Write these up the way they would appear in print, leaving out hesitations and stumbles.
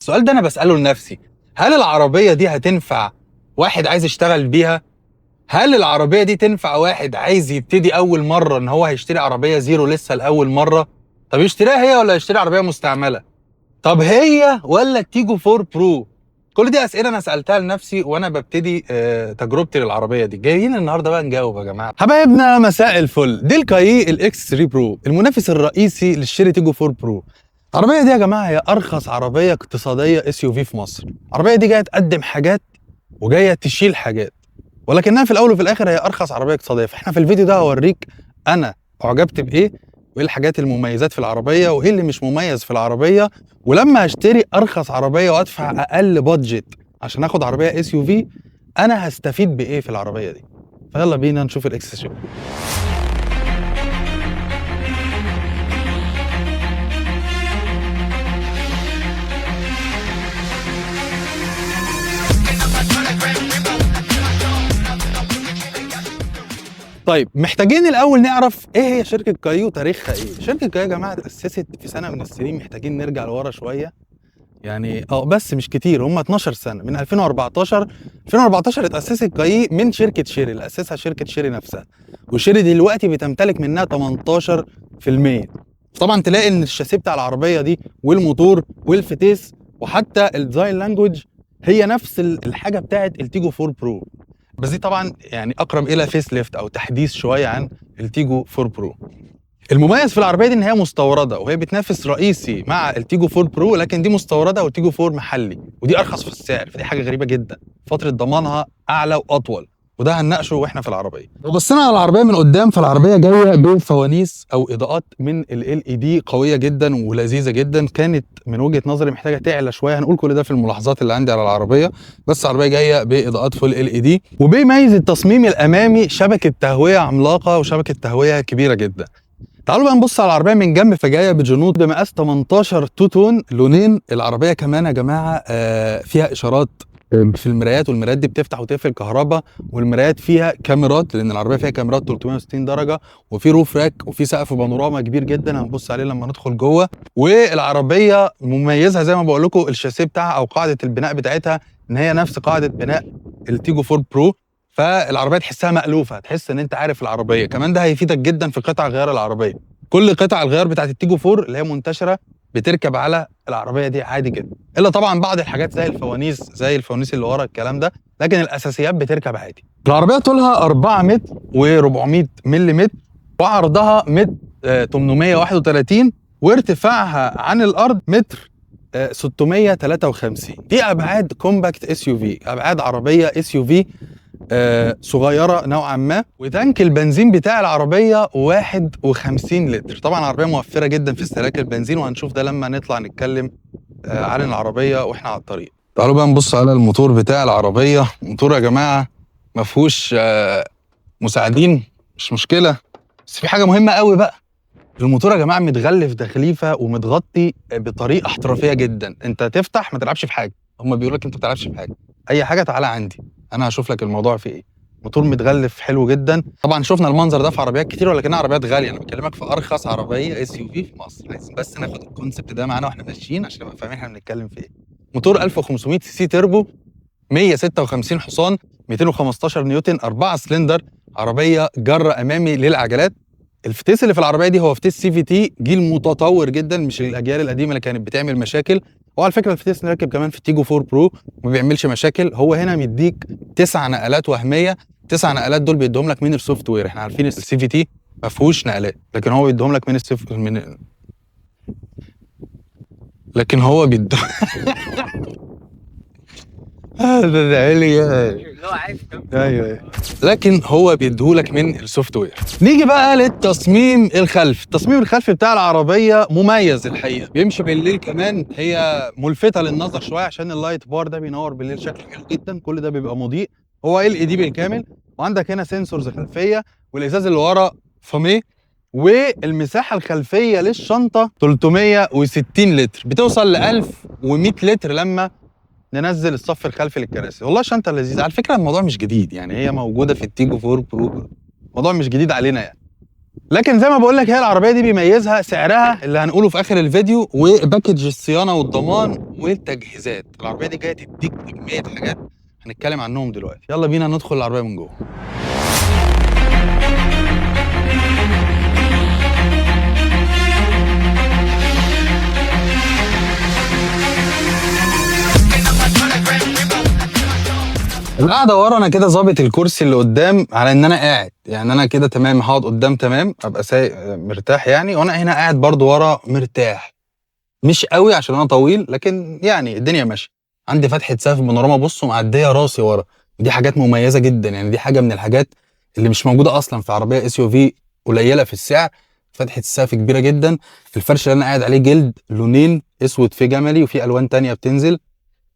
السؤال ده انا بساله لنفسي، هل العربية دي هتنفع واحد عايز يشتغل بيها؟ هل العربية دي تنفع واحد عايز يبتدي اول مرة ان هو هيشتري عربية زيرو لسه لاول مرة؟ طب يشتريها هي ولا يشتري عربية مستعملة؟ طب هي ولا التيجو 4 برو؟ كل دي اسئلة انا سالتها لنفسي وانا ببتدي تجربتي للعربية دي. جايين النهارده بقى نجاوب يا جماعة. حبايبنا مساء الفل. دي الكايي ال X 3 Pro، المنافس الرئيسي للشيري تيجو 4 Pro. العربية دي يا جماعة هي ارخص عربية اقتصادية SUV في مصر. العربية دي جاية تقدم حاجات وجاية تشيل حاجات، ولكنها في الاول وفي الاخر هي ارخص عربية اقتصادية. فاحنا في الفيديو ده هوريك انا اعجبت بايه، وايه الحاجات المميزات في العربية، وايه اللي مش مميز في العربية، ولما هشتري ارخص عربية وادفع اقل budget عشان اخد عربية SUV انا هستفيد بايه في العربية دي. فيلا بينا نشوف ال X 3. طيب محتاجين الاول نعرف ايه هي شركة كايو وتاريخها ايه. شركة كايو يا جماعة اتاسست في سنة من السنين، محتاجين نرجع لورا شوية يعني، بس مش كتير، هم 12 سنة، من 2014. 2014 اتاسست كايو من شركة شيري، اللي اسسها شركة شيري نفسها، وشيري دلوقتي بتمتلك منها 18%. طبعا تلاقي ان الشاسيه بتاع العربية دي والموتور والفتيس وحتى ال design language هي نفس الحاجة بتاعت التيجو 4 Pro، بس دي طبعا يعني اقرب الى facelift او تحديث شوية عن التيجو 4 Pro. المميز في العربية دي ان هي مستورده، وهي بتنافس رئيسي مع التيجو 4 Pro، لكن دي مستورده والتيجو 4 محلي، ودي ارخص في السعر، فدي حاجة غريبة جدا. فترة ضمانها اعلى واطول، وده هنناقشه واحنا في العربية. لو بصينا على العربية من قدام، فالعربيه جاية بفوانيس او اضاءات من ال LED قوية جدا ولذيذه جدا. كانت من وجهه نظري محتاجه تعلى شوية، هنقول كل ده في الملاحظات اللي عندي على العربية، بس العربية جاية باضاءات full LED. وبيميز التصميم الامامي شبكة تهوية عملاقة وشبكة تهوية كبيرة جدا. تعالوا بقى نبص على العربية من جنب. فجايه بجنوط بمقاس 18 two tone لونين. العربية كمان يا جماعة فيها اشارات في المرايات، والمرايات دي بتفتح وتقفل كهرباء، والمرايات فيها كاميرات لان العربية فيها كاميرات 360 درجه، وفي roof rack، وفي سقف بانوراما كبير جدا هنبص عليه لما ندخل جوه. والعربية مميزها زي ما بقول لكم الشاسيه بتاعها او قاعدة البناء بتاعتها ان هي نفس قاعدة بناء التيجو 4 Pro، فالعربيه تحسها مألوفة، تحس ان انت عارف العربية. كمان ده هيفيدك جدا في قطع غيار العربية. كل قطع الغيار بتاعت التيجو 4 اللي هي منتشرة بتركب على العربية دي عادي جدا، الا طبعا بعض الحاجات زي الفوانيس، زي الفوانيس اللي ورا الكلام ده، لكن الاساسيات بتركب عادي. العربية طولها 4 متر و400 ملم، وعرضها متر 831، وارتفاعها عن الارض متر 653. دي ابعاد compact SUV، ابعاد عربية SUV صغيرة نوعا ما. وتانك البنزين بتاع العربية 51 لتر. طبعا العربية موفره جدا في استهلاك البنزين، وهنشوف ده لما نطلع نتكلم عن العربية واحنا على الطريق. تعالوا بقى نبص على الموتور بتاع العربية. الموتور يا جماعة ما فيهوش مساعدين، مش مشكلة، بس في حاجة مهمة قوي بقى. الموتور يا جماعة متغلف تغليفه ومتغطي بطريقة احترافية جدا. انت تفتح ما تلعبش في حاجة، هم بيقولوا لك انت ما بتلعبش في حاجة، اي حاجة تعالى عندي انا هشوف لك الموضوع في ايه. موتور متغلف حلو جدا. طبعا شفنا المنظر ده في عربيات كتير، ولكنها عربيات غالية. انا بكلمك في ارخص عربية SUV في مصر. عايزين بس ناخد ال concept ده معانا واحنا ماشيين عشان نبقى فاهمين احنا بنتكلم في ايه. موتور 1500 سي سي تربو، 156 حصان، 215 نيوتن، 4 سلندر، عربية جره امامي للعجلات. الفتيس اللي في العربية دي هو فتيس CVT، جيل متطور جدا، مش الاجيال القديمة اللي كانت بتعمل مشاكل. وعلى فكرة الفتيس راكب كمان في التيجو 4 Pro وما بيعملش مشاكل. هو هنا مديك 9 نقلات وهمية، 9 نقلات دول بيديهم لك من ال software. احنا عارفين ال CVT ما فيهوش نقلات، لكن هو بيديهم لك من ال soft من لكن هو بيديهم ايوه، لكن هو بيديهولك من ال software. نيجي بقى للتصميم الخلفي. التصميم الخلفي بتاع العربية مميز الحقيقة، بيمشي بالليل كمان، هي ملفته للنظر شوية عشان ال light bar ده بينور بالليل شكله حلو جدا، كل ده بيبقى مضيء. هو LED بالكامل، وعندك هنا sensors خلفية، والازاز اللي ورا فاميه، والمساحة الخلفية للشنطه 360 لتر، بتوصل ل 1100 لتر لما ننزل الصف الخلفي للكراسي. والله شنطه لذيذة على فكرة. الموضوع مش جديد يعني، هي موجودة في التيجو 4 Pro، الموضوع مش جديد علينا يعني. لكن زي ما بقول لك، هي العربية دي بيميزها سعرها اللي هنقوله في اخر الفيديو، و package الصيانة والضمان والتجهيزات. العربية دي جاية تديك كمية حاجات هنتكلم عنهم دلوقتي. يلا بينا ندخل العربية من جوه. القعدة ورا انا كده ظابط الكرسي اللي قدام على ان انا قاعد، يعني انا كده تمام، هقعد قدام تمام، ابقى سايق مرتاح يعني، وانا هنا قاعد برضو ورا مرتاح، مش قوي عشان انا طويل، لكن يعني الدنيا ماشية. عندي فتحه سقف بانوراما، بصوا معدية راسي ورا، ودي حاجات مميزة جدا، يعني دي حاجة من الحاجات اللي مش موجودة اصلا في عربية SUV قليله في السعر. فتحه السقف كبيرة جدا. الفرش اللي انا قاعد عليه جلد لونين، اسود في جملي وفي الوان تانية بتنزل.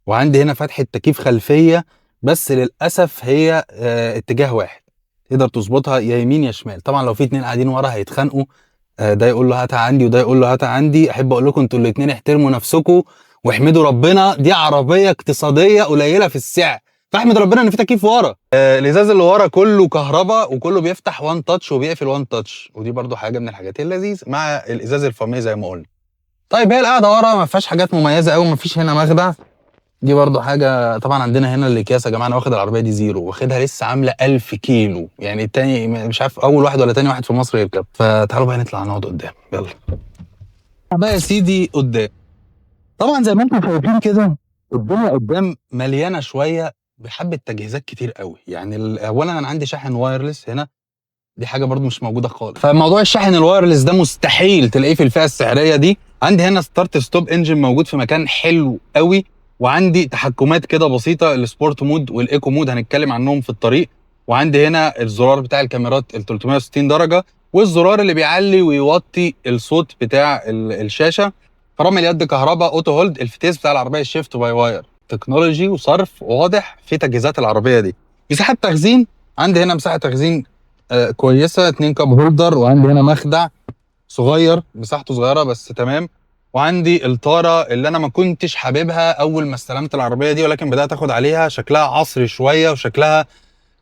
وعندي هنا فتحه تكييف خلفية، بس للاسف هي اتجاه واحد، تقدر تظبطها يا يمين يا شمال. طبعا لو في اتنين قاعدين ورا هيتخانقوا، ده يقول له هاتها عندي وده يقول له هاتها عندي. احب اقول لكم انتوا الاتنين احترموا نفسكم واحمدوا ربنا، دي عربية اقتصادية قليله في السعر، فاحمد ربنا ان في تكييف ورا. الازاز اللي ورا كله كهرباء وكله بيفتح one touch وبيقفل one touch، ودي برضو حاجة من الحاجات اللذيذة مع الازاز الفاميه زي ما قلنا. طيب هي القعدة ورا ما فيهاش حاجات مميزة قوي، ما فيش هنا مخدع، دي برضو حاجة. طبعا عندنا هنا الاكياس يا جماعة، انا واخد العربية دي zero، واخدها لسه عامله 1000 كيلو، يعني التاني مش عارف اول واحد ولا تاني واحد في مصر يركب. فتعالوا بقى نطلع نقعد قدام، يلا بقى يا سيدي قدام. طبعا زي ما انتم شايفين كده الدنيا قدام مليانة شوية بحبه تجهيزات كتير قوي. يعني اولا انا عندي شاحن wireless هنا، دي حاجة برضو مش موجودة خالص، فموضوع الشاحن ال wireless ده مستحيل تلاقيه في الفئة السعرية دي. عندي هنا start stop engine موجود في مكان حلو قوي، وعندي تحكمات كده بسيطة، ال sport mode وال eco mode هنتكلم عنهم في الطريق. وعندي هنا الزرار بتاع الكاميرات ال 360 درجه، والزرار اللي بيعلي ويوطي الصوت بتاع الشاشة. فرامل يد كهرباء، auto hold، الفتيس بتاع العربية shift by wire، technology وصرف واضح في تجهيزات العربية دي. مساحة تخزين، عندي هنا مساحة تخزين كويسة، 2 cup holder، وعندي هنا مخدع صغير مساحته صغيرة بس تمام. وعندي الطاره اللي انا ما كنتش حاببها اول ما استلمت العربية دي، ولكن بدات اخد عليها، شكلها عصري شوية وشكلها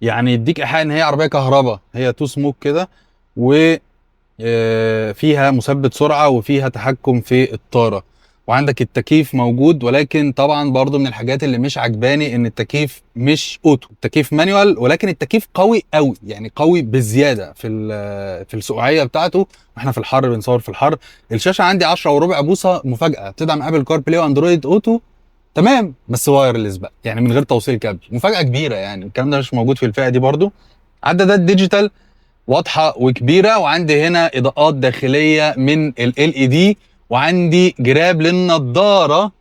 يعني يديك ايحاء ان هي عربية كهرباء، هي two smoke كده، و فيها مثبت سرعة وفيها تحكم في الطاره. وعندك التكييف موجود، ولكن طبعا برضو من الحاجات اللي مش عجباني ان التكييف مش auto، التكييف manual، ولكن التكييف قوي قوي، يعني قوي بزيادة في السقوعيه بتاعته، واحنا في الحر بنصور في الحر. الشاشة عندي 10.25 بوصه، مفاجاة، بتدعم Apple CarPlay و Android Auto تمام، بس wireless بقى، يعني من غير توصيل كابل، مفاجاة كبيرة، يعني الكلام ده مش موجود في الفئة دي برضو. عدادات digital واضحة وكبيره، وعندي هنا اضاءات داخلية من LED، وعندي جراب للنضاره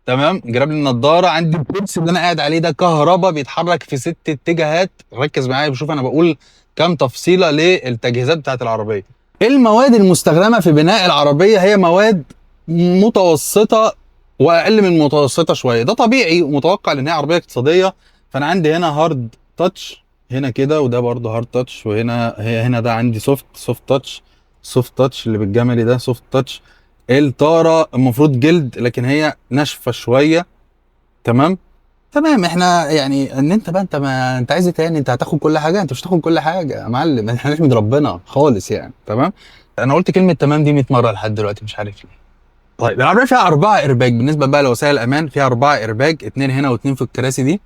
تمام، جراب للنضاره. عندي الكرسي اللي انا قاعد عليه ده كهرباء، بيتحرك في 6 اتجاهات. ركز معايا بشوف انا بقول كام تفصيله للتجهيزات بتاعت العربية. المواد المستخدمة في بناء العربية هي مواد متوسطه واقل من متوسطه شوية، ده طبيعي ومتوقع لان هي عربية اقتصادية. فانا عندي هنا hard touch هنا كده، وده برده hard touch، وهنا هنا ده عندي soft touch، soft touch اللي بالجملي ده soft touch. الطاره المفروض جلد لكن هي ناشفة شوية تمام تمام. احنا يعني ان انت بقى انت ما انت عايز ايه تاني؟ انت هتاخد كل حاجة؟ انت مش هتاخد كل حاجة يا معلم، احنا نحمد ربنا خالص يعني تمام. انا قلت كلمة تمام دي 100 مرة لحد دلوقتي مش عارف ليه. طيب العربية فيها 4 ايرباج، بالنسبة بقى لوسائل الامان فيها 4 ايرباج، 2 هنا و2 في الكراسي دي،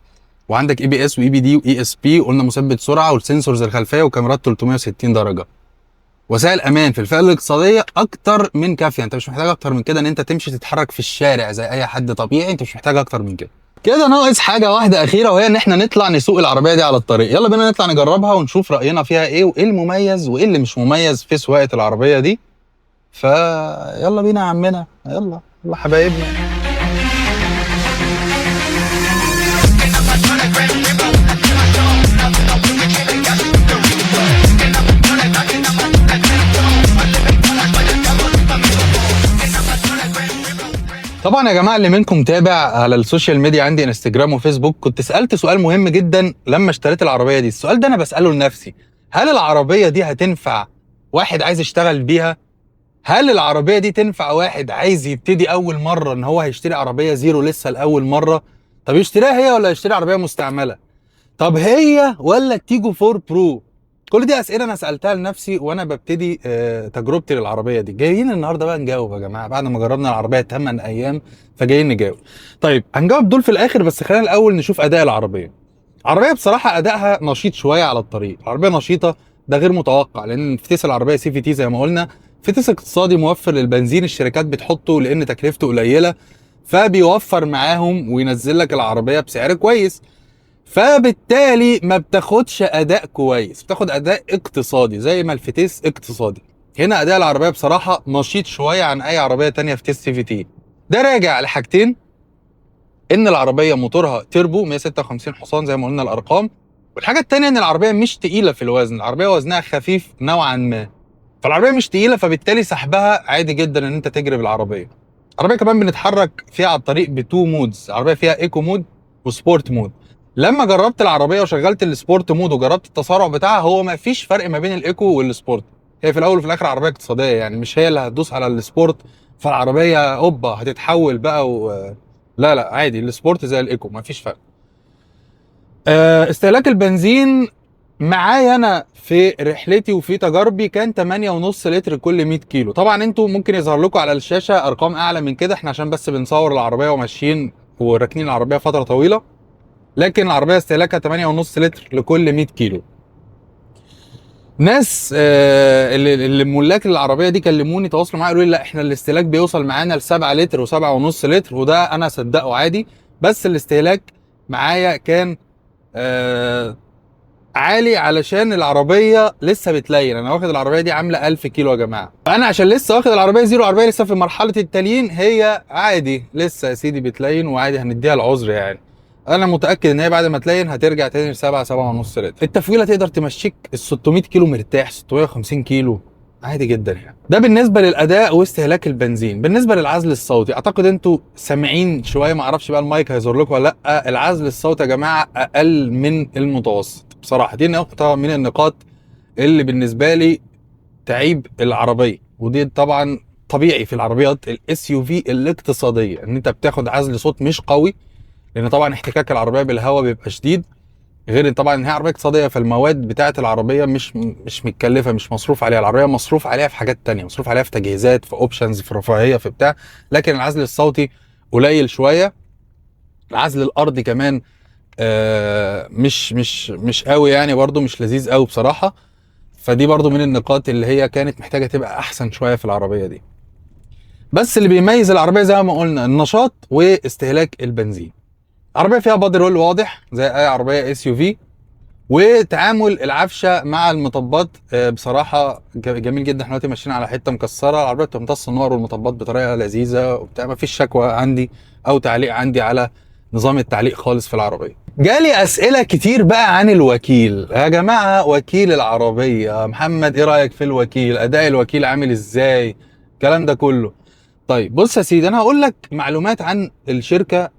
وعندك اي بي اس واي بي دي واي اس بي، قلنا مثبت سرعة وال sensors الخلفية وكاميرات 360 درجه. وسائل امان في الفئة الاقتصادية اكتر من كافيه، انت مش محتاج اكتر من كده ان انت تمشي تتحرك في الشارع زي اي حد طبيعي، انت مش محتاج اكتر من كده. كده ناقص حاجة واحدة اخيرة، وهي ان احنا نطلع نسوق العربية دي على الطريق. يلا بينا نطلع نجربها ونشوف راينا فيها ايه، وايه المميز وايه اللي مش مميز في سواقة العربية دي. فيلا بينا يا عمنا، يلا يلا حبايبنا. طبعا يا جماعة اللي منكم تابع على ال social media عندي انستجرام وفيسبوك، كنت سالت سؤال مهم جدا لما اشتريت العربية دي. السؤال ده انا بساله لنفسي، هل العربية دي هتنفع واحد عايز يشتغل بيها؟ هل العربية دي تنفع واحد عايز يبتدي اول مرة ان هو هيشتري عربية zero لسه لاول مرة؟ طب يشتريها هي ولا يشتري عربية مستعملة؟ طب هي ولا التيجو 4 Pro؟ كل دي اسئلة انا سالتها لنفسي وانا ببتدي تجربتي للعربية دي. جايين النهارده بقى نجاوب يا جماعة، بعد ما جربنا العربية 8 ايام فجايين نجاوب. طيب هنجاوب دول في الاخر، بس خلينا الاول نشوف اداء العربية. العربية بصراحة ادائها نشيط شوية على الطريق، العربية نشيطه، ده غير متوقع لان فتيس العربية CVT زي ما قلنا، فتيس اقتصادي موفر للبنزين، الشركات بتحطه لان تكلفته قليله، فبيوفر معاهم وينزل لك العربية بسعر كويس، فبالتالي ما بتاخدش اداء كويس، بتاخد اداء اقتصادي زي ما الفتيس اقتصادي. هنا اداء العربية بصراحة نشيط شوية عن اي عربية تانية فتيس CVT. ده راجع لحاجتين، ان العربية موتورها تربو 156 حصان زي ما قلنا الارقام، والحاجة التانية ان العربية مش تقيلة في الوزن، العربية وزنها خفيف نوعا ما، فالعربيه مش تقيلة، فبالتالي سحبها عادي جدا ان انت تجري بالعربية. العربية كمان بنتحرك فيها على الطريق ب two modes، العربية فيها eco mode و sport mode. لما جربت العربية وشغلت ال sport mode وجربت التسارع بتاعها، هو ما فيش فرق ما بين ال eco وال sport، هي في الاول وفي الاخر عربية اقتصادية، يعني مش هي اللي هتدوس على ال sport فالعربيه اوبا هتتحول بقى لا لا عادي، ال sport زي ال eco ما فيش فرق. استهلاك البنزين معايا انا في رحلتي وفي تجاربي كان 8.5 لتر كل 100 كيلو. طبعا انتوا ممكن يظهر لكم على الشاشة ارقام اعلى من كده، احنا عشان بس بنصور العربية وماشيين وراكنين العربية فترة طويلة، لكن العربية استهلاكها 8.5 لتر لكل 100 كيلو. ناس اللي ملاك العربية دي كلموني، تواصلوا معايا، قالوا لي لا احنا الاستهلاك بيوصل معانا ل 7 لتر و7.5 لتر، وده انا اصدقه عادي، بس الاستهلاك معايا كان عالي علشان العربية لسه بتلين. انا واخد العربية دي عامله 1000 كيلو يا جماعة، فانا عشان لسه واخد العربية zero، العربية لسه في مرحلة التليين، هي عادي لسه يا سيدي بتلين وعادي هنديها العذر يعني. انا متاكد ان هي بعد ما تلين هترجع تاني ل 7 7.5 لتر. التفويله تقدر تمشيك ال 600 كيلو مرتاح، 650 كيلو عادي جدا يعني. ده بالنسبة للاداء واستهلاك البنزين. بالنسبة للعزل الصوتي، اعتقد انتوا سامعين شوية، ما اعرفش بقى المايك هيظهر لكم ولا لا. العزل الصوتي يا جماعة اقل من المتوسط بصراحة، دي نقطة من النقاط اللي بالنسبة لي تعيب العربية، ودي طبعا طبيعي في العربيات ال SUV الاقتصادية ان انت بتاخد عزل صوت مش قوي، لان طبعا احتكاك العربية بالهواء بيبقى شديد، غير ان طبعا ان هي عربية اقتصادية فالمواد بتاعه العربية مش متكلفه، مش مصروف عليها. العربية مصروف عليها في حاجات تانية، مصروف عليها في تجهيزات، في options، في رفاهية، في بتاع، لكن العزل الصوتي قليل شوية. العزل الارضي كمان مش قوي يعني، برضو مش لذيذ قوي بصراحة. فدي برضو من النقاط اللي هي كانت محتاجه تبقى احسن شوية في العربية دي. بس اللي بيميز العربية زي ما قلنا النشاط واستهلاك البنزين. العربية فيها body roll واضح زي اي عربية SUV، وتعامل العفشه مع المطبات بصراحة جميل جدا. احنا دلوقتي ماشيين على حتة مكسرة، العربية بتمتص النار والمطبات بطريقة لذيذة وبتاع، مفيش شكوى عندي او تعليق عندي على نظام التعليق خالص في العربية. جالي اسئلة كتير بقى عن الوكيل. يا جماعة وكيل العربية محمد، ايه رايك في الوكيل؟ اداء الوكيل عامل ازاي؟ الكلام ده كله. طيب بص يا سيدي، انا هقول لك معلومات عن الشركة،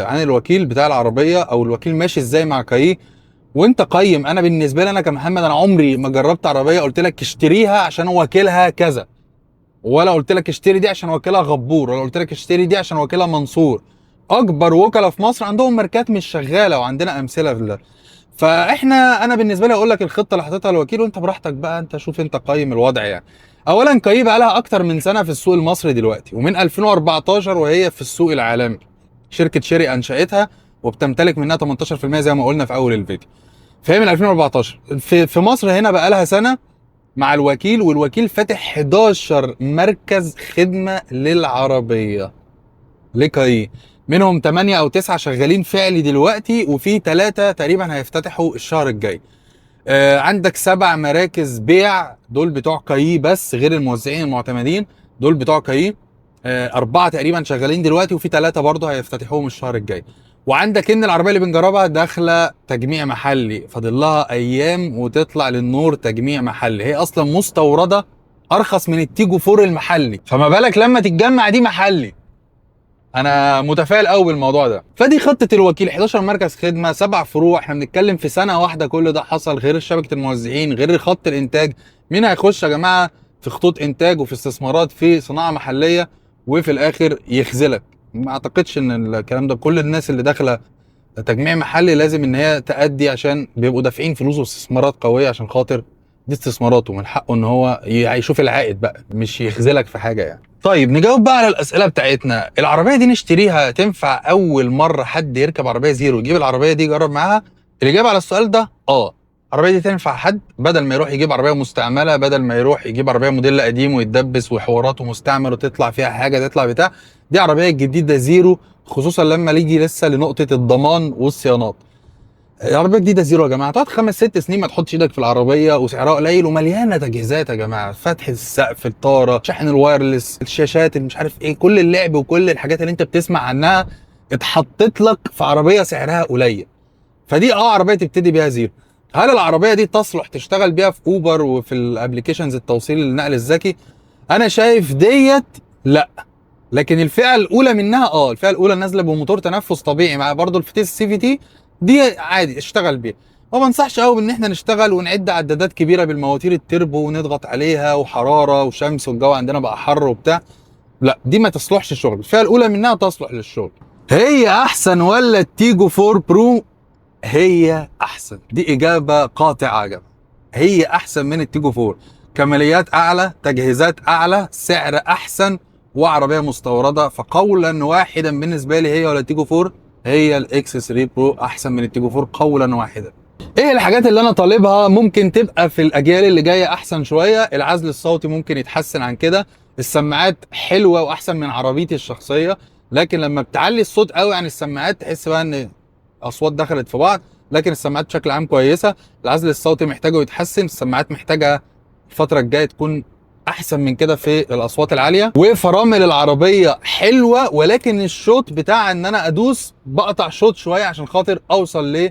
عن الوكيل بتاع العربية، او الوكيل ماشي ازاي مع كاي، وانت قيم. انا بالنسبة لي انا كمحمد، انا عمري ما جربت عربية قلت لك اشتريها عشان وكيلها كذا، ولا قلت لك اشتري دي عشان وكيلها غبور، ولا قلت لك اشتري دي عشان وكيلها منصور. اكبر وكلاء في مصر عندهم ماركات مش شغالة، وعندنا امثلة في ده. انا بالنسبة لي اقول لك الخطة اللي حاططها الوكيل، وانت براحتك بقى، انت شوف انت قيم الوضع يعني. اولا كاي بقى لها اكتر من سنة في السوق المصري دلوقتي، ومن 2014 وهي في السوق العالمي. شركة شيري انشاتها وبتمتلك منها 18% زي ما قلنا في اول الفيديو. فهي من 2014 في مصر هنا بقى لها سنة مع الوكيل، والوكيل فاتح 11 مركز خدمة للعربية لكاي، منهم 8 او 9 شغالين فعلي دلوقتي، وفي 3 تقريبا هيفتتحوا الشهر الجاي. عندك 7 مراكز بيع، دول بتوع كاي بس، غير الموزعين المعتمدين، دول بتوع كاي. 4 تقريبا شغالين دلوقتي، وفي 3 برضه هيفتتحوهم الشهر الجاي. وعندك ان العربية اللي بنجربها داخله تجميع محلي، فاضل لها ايام وتطلع للنور تجميع محلي. هي اصلا مستورده، ارخص من التيجو 4 المحلي، فما بالك لما تتجمع دي محلي. انا متفائل قوي بالموضوع ده. فدي خطه الوكيل، 11 مركز خدمة، 7 فروع. احنا بنتكلم في سنة واحدة كل ده حصل، غير شبكة الموزعين، غير خط الانتاج. مين هيخش يا جماعة في خطوط انتاج وفي استثمارات في صناعة محليه وفي الاخر يخذلك؟ ما اعتقدش ان الكلام ده. كل الناس اللي داخله تجميع محلي لازم ان هي تأدي، عشان بيبقوا دافعين فلوس واستثمارات قوية عشان خاطر دي استثماراته، من حقه ان هو يشوف العائد بقى، مش يخذلك في حاجة يعني. طيب نجاوب بقى على الاسئلة بتاعتنا. العربية دي نشتريها تنفع اول مرة حد يركب عربية زيرو يجيب العربية دي يجرب معاها؟ الاجابة على السؤال ده العربية دي تنفع حد بدل ما يروح يجيب عربية مستعملة، بدل ما يروح يجيب عربية موديل قديم ويتدبس وحواراته مستعمل وتطلع فيها حاجة تطلع بتاع، دي عربية جديدة زيرو، خصوصا لما نيجي لسه لنقطة الضمان والصيانات. العربية جديدة زيرو يا جماعة، تقعد 5 6 سنين ما تحطش ايدك في العربية، وسعرها قليل ومليانة تجهيزات يا جماعة، فتح السقف، الطاره، شحن ال wireless، الشاشات، اللي مش عارف ايه، كل اللعب وكل الحاجات اللي انت بتسمع عنها اتحطت لك في عربية سعرها قليل. فدي عربية تبتدي بيها زيرو. هل العربية دي تصلح تشتغل بيها في اوبر وفي ال applications التوصيل النقل الذكي؟ انا شايف ديت لا، لكن الفئة الاولى منها الفئة الاولى نازله بموتور تنفس طبيعي مع برضه الفتيس ال CVT دي عادي اشتغل بيها. ما بنصحش قوي ان احنا نشتغل ونعد عدادات كبيرة بالمواتير التربو ونضغط عليها وحرارة وشمس والجو عندنا بقى حر وبتاع، لا دي ما تصلحش الشغل. الفئة الاولى منها تصلح للشغل. هي احسن ولا التيجو 4 برو؟ هي احسن، دي اجابه قاطعه يا جماعة، هي احسن من التيجو 4، كماليات اعلى، تجهيزات اعلى، سعر احسن، وعربية مستورده. فقولا واحدا بالنسبة لي هي ولا التيجو 4، هي ال X3 Pro احسن من التيجو 4 قولا واحدا. ايه الحاجات اللي انا طالبها ممكن تبقى في الاجيال اللي جاية احسن شوية؟ العزل الصوتي ممكن يتحسن عن كده، السماعات حلوة واحسن من عربيتي الشخصية، لكن لما بتعلي الصوت قوي عن السماعات تحس بقى ان اصوات دخلت في بعض، لكن السماعات بشكل عام كويسة. العزل الصوتي محتاجه يتحسن، السماعات محتاجه الفترة الجاية تكون احسن من كده في الاصوات العالية. وفرامل العربية حلوة، ولكن الشوط بتاع ان انا ادوس بقطع شوط شوية عشان خاطر اوصل ل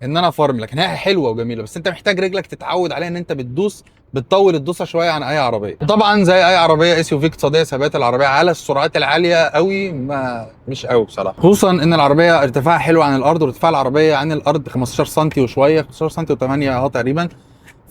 ان انا افرمل، لكن هي حلوة وجميلة، بس انت محتاج رجلك تتعود عليها ان انت بتدوس، بتطول الدوسه شوية عن اي عربية. طبعا زي اي عربية SUV اقتصادية، ثبات العربية على السرعات العالية قوي ما مش قوي بصراحة، خصوصا ان العربية ارتفاعها حلو عن الارض، وارتفاع العربية عن الارض 15 سم وشوية، 15 سم و8 تقريبا،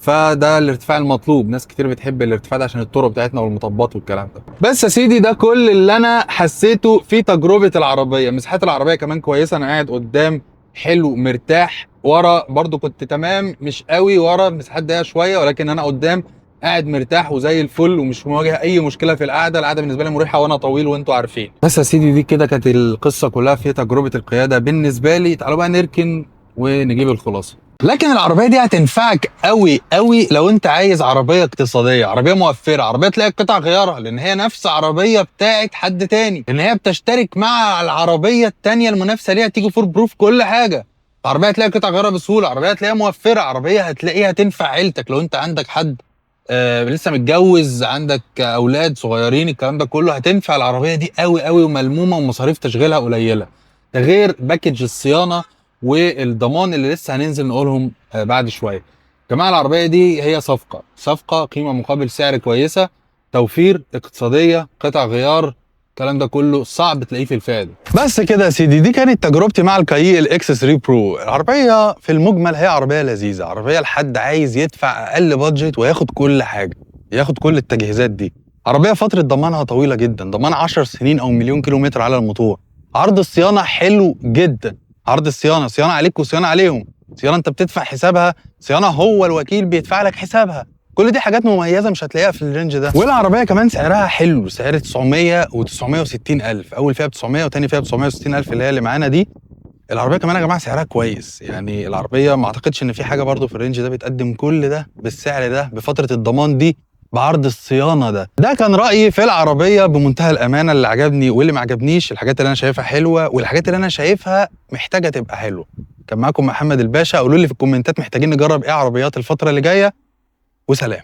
فده الارتفاع المطلوب. ناس كتير بتحب الارتفاع ده عشان الطرق بتاعتنا والمطبات والكلام ده. بس يا سيدي ده كل اللي انا حسيته في تجربه العربية. مساحات العربية كمان كويسة، انا قاعد قدام حلو مرتاح، ورا برضو كنت تمام مش قوي، ورا المساحات ضيقه شوية، ولكن انا قدام قاعد مرتاح وزي الفل ومش مواجه اي مشكلة في القعدة. القعدة بالنسبة لي مريحه وانا طويل وانتوا عارفين. بس يا سيدي دي كده كانت القصة كلها في تجربه القيادة بالنسبة لي. تعالوا بقى نركن ونجيب الخلاصة. لكن العربية دي هتنفعك قوي قوي لو انت عايز عربية اقتصادية، عربية موفره، عربية تلاقي قطع غيارها، لان هي نفس عربية بتاعت حد تاني، لان هي بتشترك مع العربية التانية المنافسة ليها تيجو 4 Pro في كل حاجة. عربية هتلاقي قطع غيارها بسهولة، عربية هتلاقيها موفره، عربية هتلاقيها تنفع عيلتك لو انت عندك حد لسه متجوز، عندك اولاد صغيرين، الكلام ده كله هتنفع العربية دي قوي قوي، وملمومه ومصاريف تشغيلها قليله. ده غير package الصيانة والضمان اللي لسه هننزل نقولهم بعد شوية. جماعة العربية دي هي صفقة قيمة مقابل سعر كويسة، توفير، اقتصادية، قطع غيار، الكلام ده كله صعب تلاقيه في الفئة دي. بس كده يا سيدي دي كانت تجربتي مع الكايي ال X3 Pro. العربية في المجمل هي عربية لذيذة، عربية لحد عايز يدفع اقل budget وياخد كل حاجة، ياخد كل التجهيزات دي. عربية فترة ضمانها طويلة جدا، ضمان 10 سنين او 1,000,000 كيلومتر على الموتور. عرض الصيانة حلو جدا، عرض الصيانة، صيانة عليك وصيانة عليهم، صيانة انت بتدفع حسابها، صيانة هو الوكيل بيدفع لك حسابها. كل دي حاجات مميزة مش هتلاقيها في ال range ده. والعربية كمان سعرها حلو، سعر 900 و960 الف، اول فئة ب 900 وتاني فئة ب 960 الف اللي هي اللي معانا دي. العربية كمان يا جماعة سعرها كويس، يعني العربية ما اعتقدش ان في حاجة برضو في ال range ده بتقدم كل ده بالسعر ده بفترة الضمان دي بعرض الصيانة ده. ده كان رايي في العربية بمنتهى الامانة، اللي عجبني واللي ما عجبنيش، الحاجات اللي انا شايفها حلوة والحاجات اللي انا شايفها محتاجه تبقى حلوة. كان معاكم محمد الباشا، قولوا لي في الكومنتات محتاجين نجرب ايه عربيات الفترة اللي جاية، وسلام.